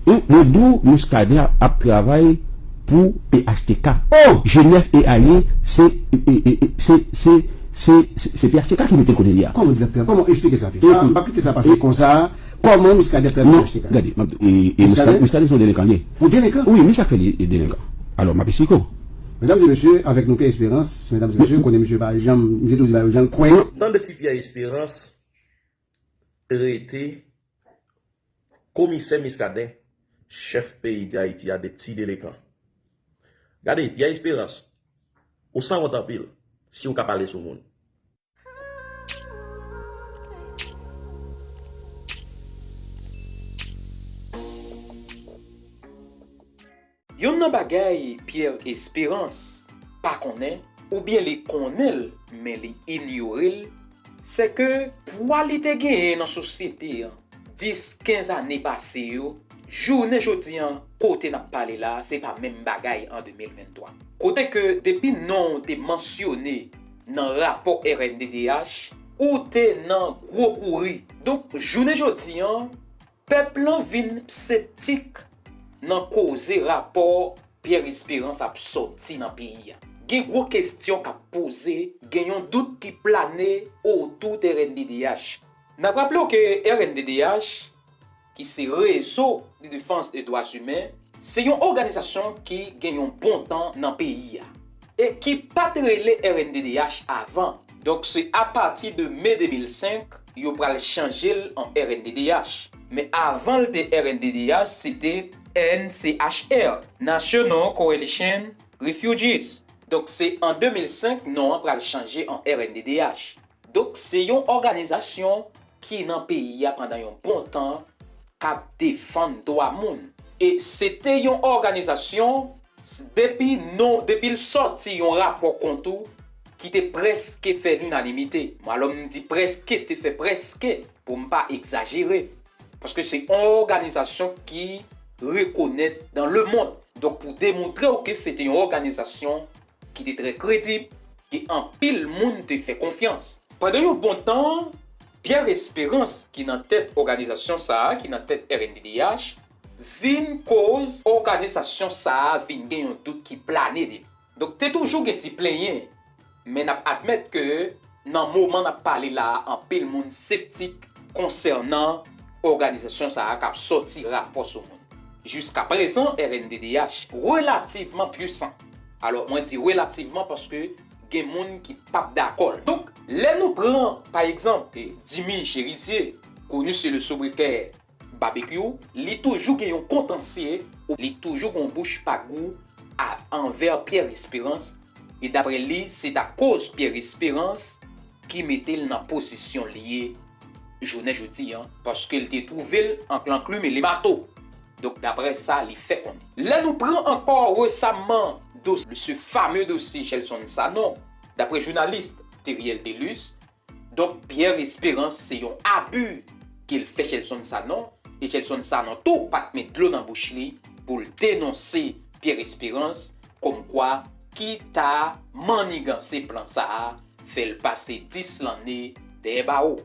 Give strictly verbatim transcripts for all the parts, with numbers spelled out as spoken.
Wi, mwen di w, Muscadin ap, ap travay pou P H T K. Oh! G nèf e Alye, se, e, e, e, se, se, se, se, se P H T K ki mete l kote l ye a. Kòman w di l ap travay? Kòman? Eksplike sa, P. Sa, m p ap kite sa pase konsa. Kòman Muscadin ap travay pou P H T K? Non, gade, m ap, e, e, Muscadin? Muscadin se yon delenkan l ye. Yon delenkan? Wi, men sa k fè li delenkan. Alò, m ap esplike w. Mesdames et messieurs, avec nous, Pierre Espérance. Mesdames et messieurs, konnen misye pa janm, misye toujou di bagay yo jan l kwè yo. Tande ti Pierre Espérance trete Komisè Muscadin, chèf peyi Dayiti a, de ti delenkan. Gade, Pierre Espérance, ou sanwont anpil si w ka pale sou moun. Youn nan bagay Pierre Espérance pa konnen, oubyen li konnen l, men li inyore l, se ke pwa li te genyen nan sosyete an dis, kenz ane pase yo, jounen jodi an, kote n ap pale la, se pa menm bagay an de mil venntwa. Kote ke depi non w te mansyone nan rapò R N D D H, ou te nan gwo kouri. Donk, jounen jodi an, pèp lan vin septik nan koze rapò Pierre Espérance ap sòti nan peyi a. Gen gwo kesyon k ap poze, gen yon dout ki plane otou de R N D D H. N ap raple w ke R N D D H, ki se Réseau de Défense des Droits Humains, se yon òganizasyon ki gen yon bon tan nan peyi a e ki pa t rele R N D D H avan. Donk, se apati de me de mil senk, yo pral chanje l an R N D D H. Men avan l te R N D D H, se te N C H R, National Coalition Refugees. Donk, se an de mil senk, non an pral chanje an R N D D H. Donk, se yon òganizasyon ki nan peyi a pandan yon bon tan k ap defann dwa moun. E se te yon òganizasyon, s-, depi non, depi l sòti yon rapò kont ou ki te prèske fè linanimite. Bon, alò m di prèske, te fè prèske, pou m pa egzajere. Paske se yon òganizasyon ki rekonèt dans le monde. Donk, pou demontre w ke se te yon òganizasyon ki te trè kredib, ke anpil moun te fè konfyans. Pandan yon bon tan, Pierre Espérance, ki nan tèt òganizasyon sa a, ki nan tèt R N D D H, vin koz òganizasyon sa a vin gen yon dout ki plane de li. Donk, te toujou gen ti plenyen, men n ap admèt ke nan moman n ap pale la a, anpil moun septik konsènan òganizasyon sa a k ap sòti rapò sou moun. Jiskaprezan, R N D D H relativman pwisan. Alò, mwen di relativman paske gen moun ki p ap dakò l. Donk, lè nou pran, pa egzanp, e, Jimmy Chérizier, connu sous le sobriquet Babekyou, li toujou gen yon kontansye, li toujou gen yon bouch pa gou a, anvè Pierre Espérance, e daprè li, se t akoz Pierre Espérance ki mete l nan pozisyon li ye jounen jodi an, paske l te twouve l an plan klime le mato. Donk, daprè sa li fè konnen. Lè nou pran ankò resaman dosye, ce fameux dossier Shelson Sanon, daprè jounalis Theriel Thelus, donk, Pierre Espérance se yon abi ke l fè Shelson Sanon, e Shelson Sanon tou pa t met dlo nan bouch li pou l denonse Pierre Espérance, kòmkwa ki ta manniganse plan sa a, fè l pase dis lanne dèyè bawo.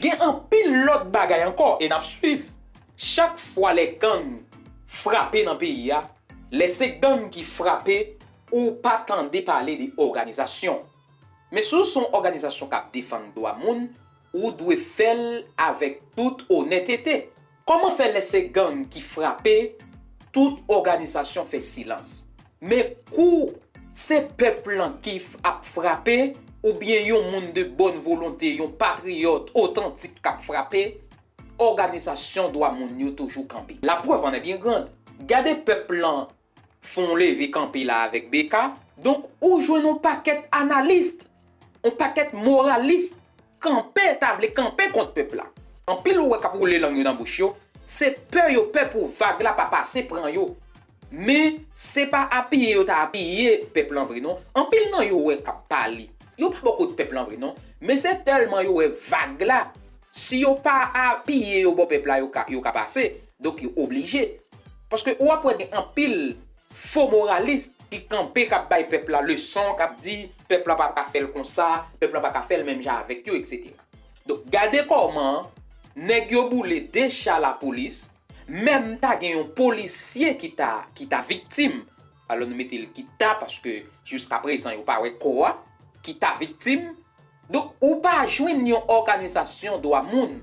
Gen anpil lòt bagay ankò, e n ap swiv. Chak fwa lè gang frape nan peyi a, lè se gang ki frape, ou pa tande pale de òganizasyon. Men si w se yon òganizasyon k ap defann dwa moun, ou dwe fè l avèk tout onètete. Kòman fè lè se gang ki frape, tout òganizasyon fè silans? Men kou se pèp lan ki f-, ap frape, oubyen yon moun de bòn volonte, yon patriyòt otantik k ap frape, òganizasyon dwa moun yo toujou kanpe. La preuve en est bien grande. Gade pèp lan fè yon leve kanpe la avèk B K. Donk, ou jwenn yon pakèt analis, yon pakèt moralis kanpe, ta vle kanpe kont pèp la. Anpil ou wè k ap woule lang yo nan bouch yo, se pè yo pè pou vag la pa pase pran yo. Men, se pa apiye yo ta apiye pèp lan vre non. Anpil nan yo wè k ap pale, yo pa bò kot pèp lan vre non. Men se tèlman yo wè vag la, si yo pa apiye yo bò pèp la, yo ka, yo ka pase. Donk, yo oblije. Paske ou ap wè gen anpil fo moralis ki kanpe, k ap bay pèp la leson, k ap di pèp la pa ka fè l konsa, pèp la pa ka fè l menm jan avèk yo, etsetera. Donk, gade kòman nèg yo boule de cha lapolis, menm ta gen yon polisye ki ta, ki ta viktim, alò nou mete l ki ta, paske jiska prezan yo pa wè kò a, ki ta viktim, donk, ou pa jwenn yon òganizasyon dwa moun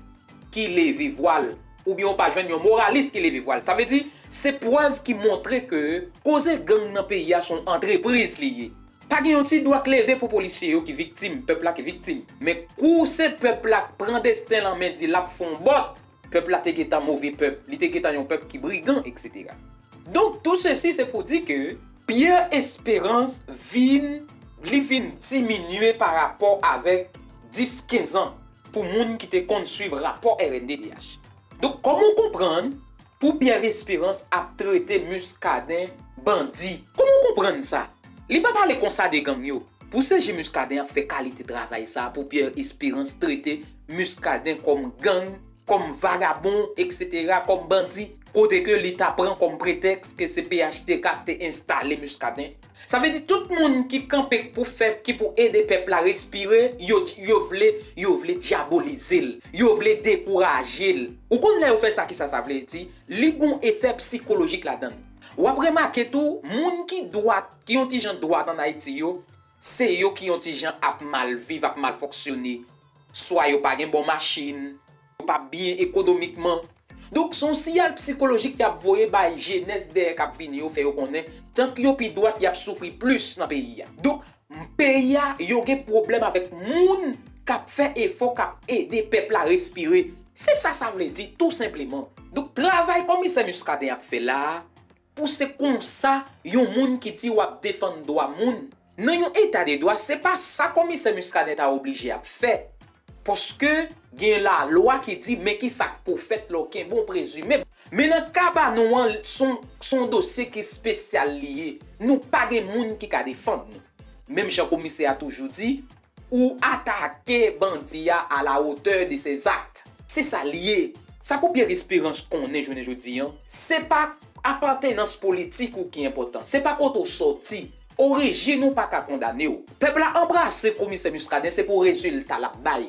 ki leve vwal, oubyen ou pa jwenn yon moralis ki leve vwal. Sa vle di, se prèv ki montre ke koze gang nan peyi a se yon antrepriz li ye. Pa gen yon ti dwa k leve pou polisye yo ki viktim, pèp la ki viktim. Men kou se pèp la k pran desten l an men, di l ap fè yon bòt, pèp la te gentan move pèp, li te gentan yon pèp ki brigan, etsetera. Donk, tou sesi se pou di ke Pierre Espérance vin, li vin diminye pa rapò avèk dis, kenz an pou moun ki te konn swiv rapò R N D D H. Donk, kòman w konprann pou Pierre Espérance ap trete Muscadin bandi? Kòman w konprann sa? Li pa pale konsa de gang yo. Pou C G Muscadin ap fè kalite travay sa, pou Pierre Espérance trete Muscadin kòm gang, kòm vagabon, etsetera, kòm bandi, kote ke li ta pran kòm pretèks ke se P H T K te enstale Muscadin. Sa vle di tout moun ki kanpe pou fè, ki pou ede pèp la respire, yo, yo vle, yo vle dyabolize l, yo vle dekouraje l. Ou konn lè yo fè sa, kisa sa vle di? Li gon efè sikolojik ladan l. W ap remake tou, moun ki dwat, ki yon ti jan dwat ann Ayiti yo, se yo ki yon ti jan ap mal viv, ap mal fonksyone. Swa yo pa gen bon machin, yo pa byen ekonomikman. Donk, se yon siyal sikolojik y ap voye bay jenès dèyè k ap vini yo, fè yo konnen, tank yo pi dwat, y ap soufri plis nan peyi a. Donk, peyi a, yo gen pwoblèm avèk moun k ap fè efò, k ap ede pèp la respire. Se sa sa vle di, tou senpleman. Donk, travay Komisè Muscadin ap fè la a, pou se konsa yon moun ki di w ap defann dwa moun. Nan yon eta de dwa, se pa sa Komisè Muscadin ta oblije ap fè. Paske gen lalwa ki di, men kisa k pou fèt lè w kenbe yon prezime. Men nan ka pa nou an, se yon, se yon dosye ki espesyal li ye. Nou pa gen moun ki ka defann nou. Menm jan komisè a toujou di, ou atake bandi a à la hauteur de ses actes. Se sa l ye. Sa pou Pierre Espérance konnen jounen jodi an, se pa apartenans politik ou ki enpòtan, se pa kote w sòti. Orijin ou pa ka kondane w. Pèp la anbrase Komisè Muscadin, se pou rezilta l ap bay.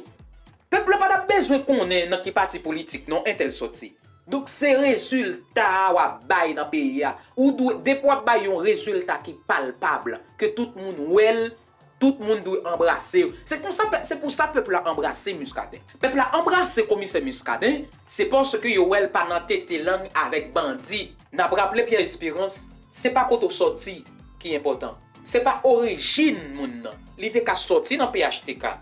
Pèp la pa t ap bezwen konnen nan ki pati politik non entèl sòti. Donk, se rezilta a w ap bay nan peyi a. Ou dwe, depi w ap bay yon rezilta ki palpab, ke tout moun wè l, tout moun dwe anbrase l. Se konsa, se pou sa pèp la anbrase Muscadin. Pèp la anbrase Komisè Muscadin, se paske yo wè l pa nan tete lang avèk bandi. N ap raple Pierre Espérance, se pa kote w sòti ki enpòtan. Se pa orijin moun nan. Li te ka sòti nan P H T K.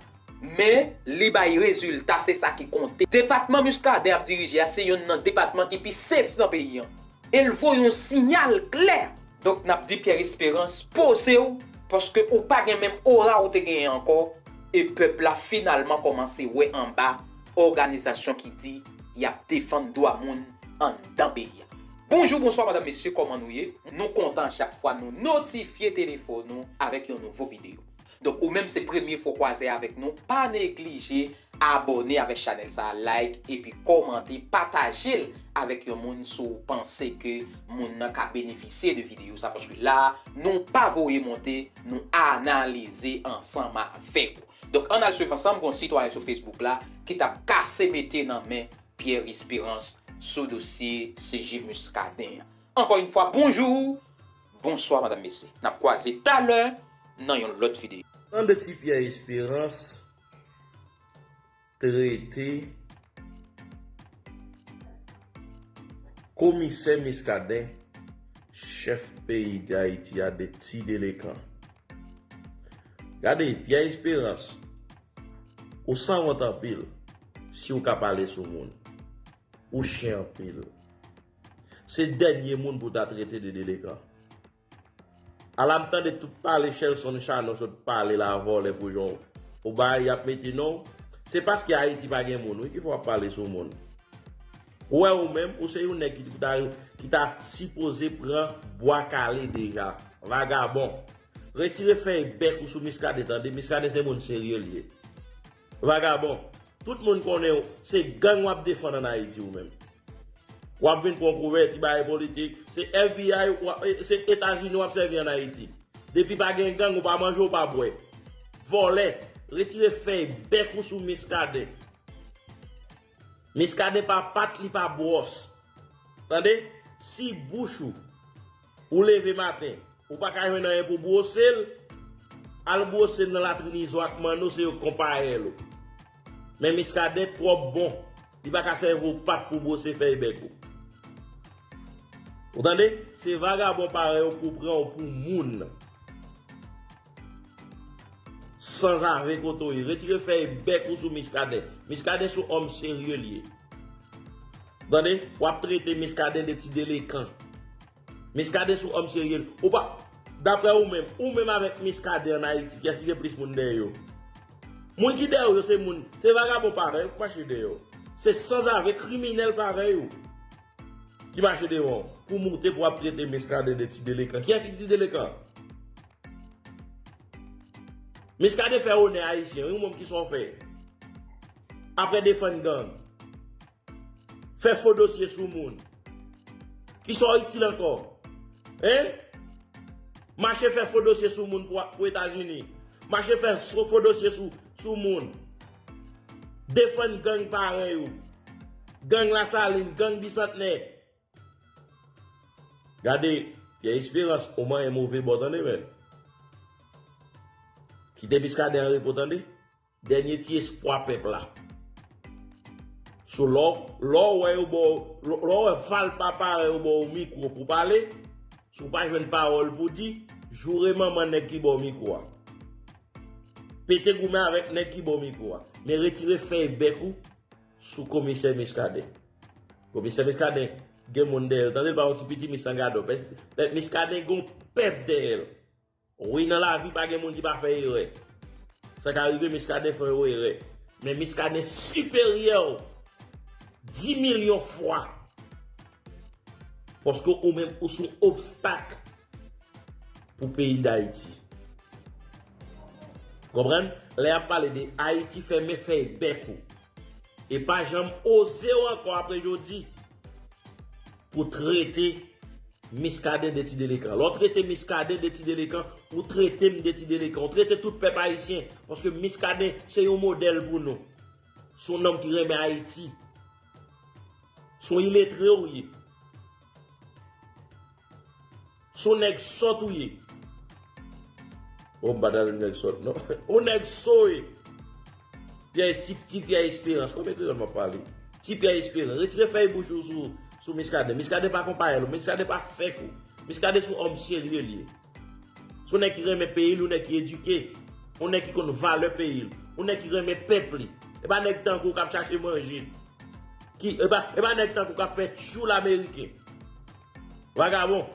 Men, li bay rezilta, se sa ki konte. Depatman Muscadin ap dirije a, se youn nan depatman ki pi safe nan peyi an. E l voye yon siyal klè. Donk, n ap di Pierre Espérance, poze w, paske ou pa gen menm ora ou te genyen ankò, e pèp la finalman kòmanse wè anba òganizasyon ki di y ap defann dwa moun anndan peyi a. Bonjou, bonswa, madanm, mesye, kòman nou ye? Nou kontan chak fwa nou notifye telefòn nou avèk yon nouvo videyo. Donk, ou menm se premye fwa w kwaze avèk nou, pa neglije abòne avèk chanèl sa a, like, epi kòmante, pataje l avèk yon moun si w panse ke moun nan ka benefisye de videyo sa, paske la, nou pa voye monte, nou analize ansanm avèk ou. Donk, ann al swiv ansanm, gon sitwayen sou Facebook la ki t ap kase mete nan men Pierre Espérance sou dosye C G Muscadin an. Ankò yon fwa, bonjou, bonswa, madanm, mesye. N ap kwaze talè nan yon lòt videyo. Tande ti Pierre Espérance trete Komisè Muscadin, chèf peyi Dayiti a, de ti delekan. Gade, Pierre Espérance, ou sanwont anpil si w ka pale sou moun. Ou chen anpil. Se dènye moun pou w ta trete de delekan. Ala m tande tout pale Shelson Chanon sot pale la vòlè pou jan w bay y ap mete non w. Se paske Ayiti pa gen moun wi ki fè w ap pale sou moun. Ou wè ou menm, ou se yon nèg ki ta, ki ta sipoze pran bwa kale deja. Vagabon. Retire fèy bèk ou sou Muscadin tande, Muscadin se moun serye l ye. Vagabon. Tout moun konnen w, se gang w ap defann ann Ayiti ou menm. W ap vin pran kouvèti bagay politik, se F B I, w ap, e, se Etazini w ap sèvi ann Ayiti. Depi pa gen gang, ou pa manje, ou pa bwè. Vòlè, retire fèy bèk ou sou Muscadin. Muscadin pa pat, li pa bwòs. Tande, si bouch ou, ou leve maten, ou pa ka jwenn anyen pou bwose l, al bwose l nan latrin Izo ak Manno, se yo k konpayèl ou. Men Miskaden twòp bon, li pa ka sèvi w pat pou bwose fèy bèk ou. Ou tande? Se vagabon parèy ou pou pran ou pou moun. Sanzave kote w ye. Retire fèy bèk ou sou Miskaden. Miskaden se yon òm serye li ye. Tande? W ap trete Miskaden de ti delekan. Miskaden se yon òm serye. Ou pa, daprè ou menm, ou menm avèk Miskaden ann Ayiti, kiyès ki gen plis moun dèyè yo? Moun ki dèyè w yo se moun, se vagabon parèy ou k mache dèyè w. Se sanzave kriminèl parèy ou ki mache devan w pou moute pou w ap trete Miskaden de ti delekan. Kiyès ki ti delekan? Miskaden fè onè ayisyen, wi, ou menm ki sa w fè? Apre defann gang, fè fo dosye sou moun. Ki sa w itil ankò? Hein? Mache fè fo dosye sou moun pou, pou Etazini. Mache fè so-, fo dosye sou, sou moun. Defann gang parèy ou. Gang Lasalin, gang Bisantnè. Gade, Pierre Espérance, ou manyen move bò, tande, men. Kite Miskaden an repo, tande. Dènye ti espwa pèp la. So, lè w, lè w wè yo ba w, lè w wè Valpa parèy yo ba w mikwo pou pale, si w pa jwenn pawòl pou di, joure manman nèg ki ba w mikwo a. Pete goumen avèk nèg ki ba w mikwo a. Men retire fèy bèk ou sou komisè Miskaden. Komisè Miskaden gen moun dèyè l. Tande, l pa yon ti piti Miskaden. Miskaden gen yon pèp dèyè l. Wi, nan lavi, pa gen moun ki pa fè erè. Sa ka rive Miskaden fè yon erè. Men Miskaden siperyè w dis milyon fwa. Paske ou menm, ou se yon obstak pou peyi Dayiti. Konprann? Lè y ap pale de Ayiti, fèmen fèy bèk ou. E pa janm oze w ankò apre jodi pou trete Miskaden de ti delekan. Lè w trete Miskaden de ti delekan, ou trete m de ti delekan. Ou trete tout pèp ayisyen. Paske Miskaden se yon modèl pou nou. Se yon nonm ki renmen Ayiti. Se yon iletre ou ye. Se yon nèg sòt ou ye. Bon, m pa ta di nèg sòt, non. Yon nèg so ye. Pierre, ti, ti Pierre Espérance. Konbyen kreyòl m ap pale? Ti Pierre Espérance. Retire fèy bouch ou sou, sou Miskaden. Miskaden pa konpayèl ou. Miskaden pa sèk ou. Miskaden se yon òm serye li ye. Se yon nèg ki renmen peyi l, yon nèg ki edike. Yon nèg ki konn valè peyi l. Yon nèg ki renmen pèp li. E pa nèg tankou w k ap chache manje. Ki, e pa, e pa nèg tankou w k ap fè tchoul ameriken. Vagabon.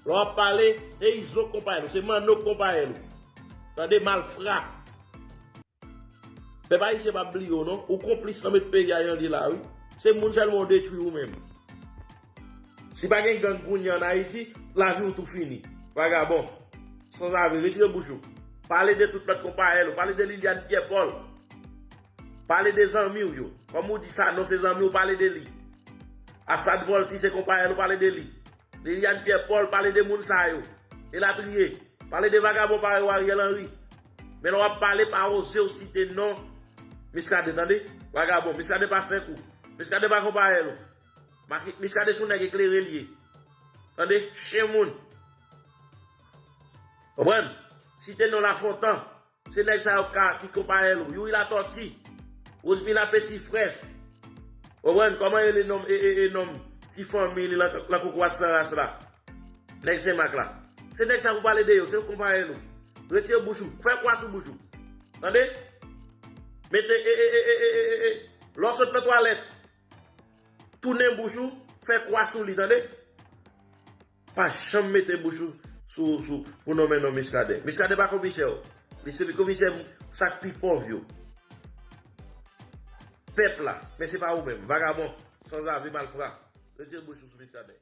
Lè w ap pale, e Izo k konpayèl ou, se Manno k konpayèl ou. Tande, malfra. Pèp ayisyen p ap bliye w, non. Ou konplis nan met peyi a jan l ye la, wi. Se moun sèlman w detwi ou menm. Si pa gen gang kounye a ann Ayiti, lavi w tou fini. Vagabon. Sanzave, retire bouch ou. Pale de tout lòt konpayèl ou. Pale de Liliane Pierre Paul. Pale de zanmi w yo. Kòm ou di Sanon se zanmi w, pale de li. Assad Volcy se konpayèl ou, pale de li. Liliane Pierre Paul, pale de moun sa yo. Elatriye. Pale de vagabon parèy w Ariel Henry. Men lè w ap pale, pa oze w site non Miskaden, tande? Vagabon, Miskaden pa sèk ou. Miskaden pa konpayèl ou. Maki-, Miskaden se yon nèg eklere li ye. Tande? Chen moun. Konprann? Site non Lafontan. Se nèg sa yo ka, ki konpayèl ou. Youri Latòti. Rosemila Petit Frè. Konprann? Kòman rele nonm, e, e, e nonm ti fanmi li lan, lan Kokorat San Ras la? Nèg Senmak la. Se nèg sa pou pale de yo, se yo konpayèl ou. Retire bouch ou. Fè kwa sou bouch ou. Tande? Mete, e, e, e, e, e, e, e. Lè w sot nan twalèt, tounen bouch ou, fè kwa sou li, tande? Pa janm mete bouch ou sou, sou, pou nonmen non Miskaden. Miskaden pa komisè w. Li se li komisè sa k pi pòv yo. Pèp la. Men se pa ou menm. Vagabon. Sanzave, malfra. Retire bouch ou sou Miskaden.